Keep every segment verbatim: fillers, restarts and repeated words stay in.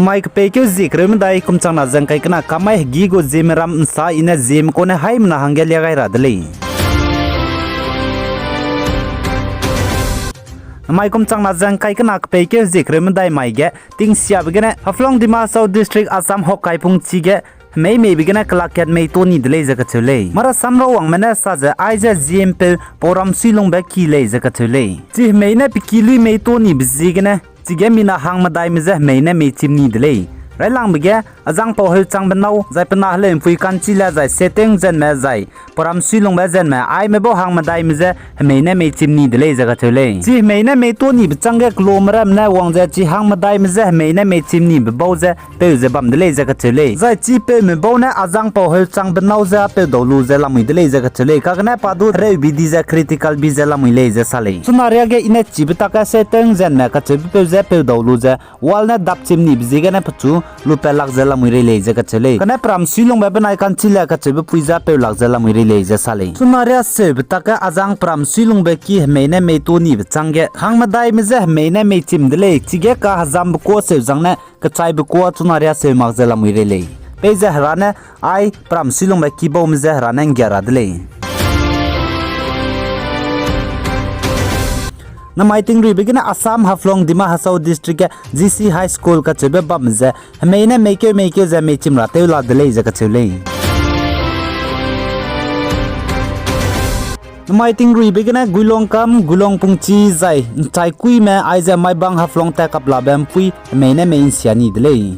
Mai kepeikeu zie kereu medai kum changna ze ngkai kena kamai hegî gu ziemme ram nsa i ne ziemme kau ne haimena hangge lia gai ra de lei. Namai kum changna ze ngkai kena kepeikeu zie kereu medai mai ge tingsiabe gene Haflong Dima Hasao District Assam Hawkaipung chi ge hemei meibe gene kelakat mei to ni de lei ze kacheu lei. Marasam rawangme ne sa ze aize ziempeu Pauram Suilungbe ki lei ze kacheu lei. Chi hemei ne pe ki lui mei to nibe ziegene chige mina hangmedaime je hemei ne mei chim ni de lei. Railangbe ge Azangpau Heuchangbe nâu, zai pe na heleu mpui Kanchile, zai Seteng Zenme, zai Pauram Suilungbe Zenme, aime bau hangmedaime je hemei ne mei chim ni de lei ze kacheu lei. Chi hemei ne mei to nibe chângge kelome ramme ne wang ze chi hangmedaime je hemei ne mei chim nibe bau ze peu ze bam de lei ze kacheu lei. Zai chipeume bau ne Azangpau Heuchangbe nâu je peu dau lu ze lamui de lei ze kacheu lei. Kagene pa du hereu bi di ze critical bi ze lamui lei ze sa lei. Chuna riage i ne chibe tak ge Seteng Zenme kacheubepeu je peu dau lu ze wall ne dap chim nibe ziegene pechu lupat lak ze lamui rei lei ze kacheu lei. Kane Pauram Suilungbe benai Kanchile kacheube pui je peu lak ze lamui rei lei ze sa lei. Chuna ria seube tak ge Azang Pauram Suilungbe ki hemei ne mei to nibe chângge hangmedaime je hemei ne mei chim de lei, chige kahezambe kuâ seu zang ne kechaibe kuâ chuna ria seu mak ze lamui rei lei. Peize hera ne ai Pauram Suilungbe ki baume je hera ne nggia ra de lei. Namai tingruibe gene Assam Haflong Dima Hasao District ge G C High School kacheube bam ze hemei ne meikeu meikeu ze mei chim ra tew la de lei ze kacheu lei. Namai tingruibe gene Guilong kam Guilong pungchi zai nchaikuime aize Maibang Haflong tat kaplabe mpui hemei ne mei nsia ni de lei.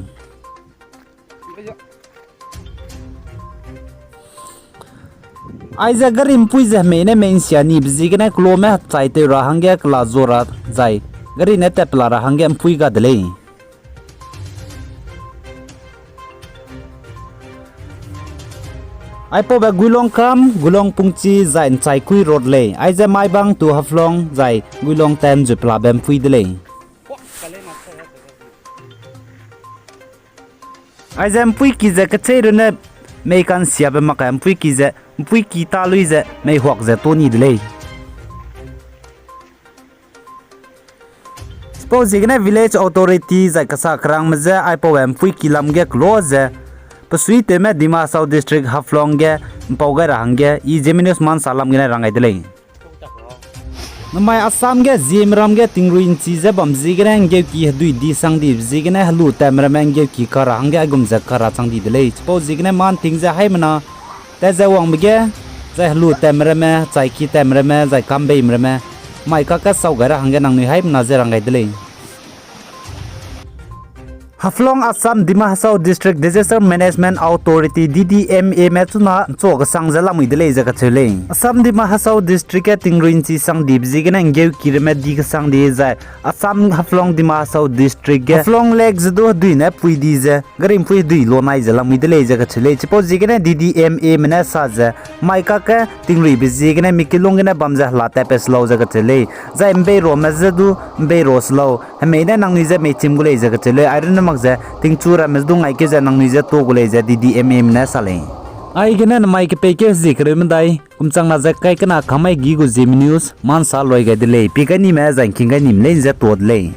Aize gari mpui ze hemei ne mei nsia nibe ziegene kelome hechai tew ra hangge kela zua ra zai gari ne tat pela ra hangge mpui ga de lei. Aipaube Guilong kam Guilong pungchi zai nchaikui road lei, aize Maibang to Haflong zai Guilong tat nzut pelabe mpui de lei. Aize mpui ki ze kechei runne mei kansiabe mak ge mpui ki ze mpui ki ta lui ze mei huak ze to ni de lei. Chipau ziegene village authority zai kasa kerangme je aipaube mpui ki lam ge kelo ze pesuitewme Dima Hasao District Haflong ge mpau gai ra hangge i Zeme News mansa lam gene rang gai de lei. Namai Assam ge ziemme ram ge tingrui nchi ze bam ziegene nggeuki hedui di sang dibe ziegene helu tatme ramme nggeuki ka ra hangge aigum ze ka ra chang di de lei. Chipau ziegene manting ze haimena tat ze wangbe ge, zai helu tatme ramme, chaiki tatme ramme, zai kambeime ramme mai kakge sau gai ra hangge nangnui haimena ze rang gai de lei. Haflong Assam Dima Hasao District Disaster Management Authority, D D M A me chuna nchua kesang ze lamui de lei ze kacheu lei. Assam Dima Hasao District ge tingrui nchi sang dibe ziegene nggeuki ramme di kesang di zai Assam Haflong Dima Hasao District ge Haflong Lake ze du hedui ne pui di ze gari mpui hedui lo nai ze lamui de lei ze kacheu lei. Chipau ziegene D D M A me ne sa ze mai kakge tingruibe ziegene mi kilung gene bam ze hela tatpat se lau ze kacheu lei. Zai mbeiruame ze du mbeiru se lau, hemei ne nangnui je mei chim gu lei ze kacheu lei. Airunne mak ze tingchu ramme ze du ngaikeu ze nangnui je to gu lei ze D D M A me ne sa lei. Aigene namai kepeikeu hezie kereu medai kum changna ze kai kena kamai gi gu Zeme News mansa loi gai de lei. Pi gai nime zai ngking gai nime leine je to de lei.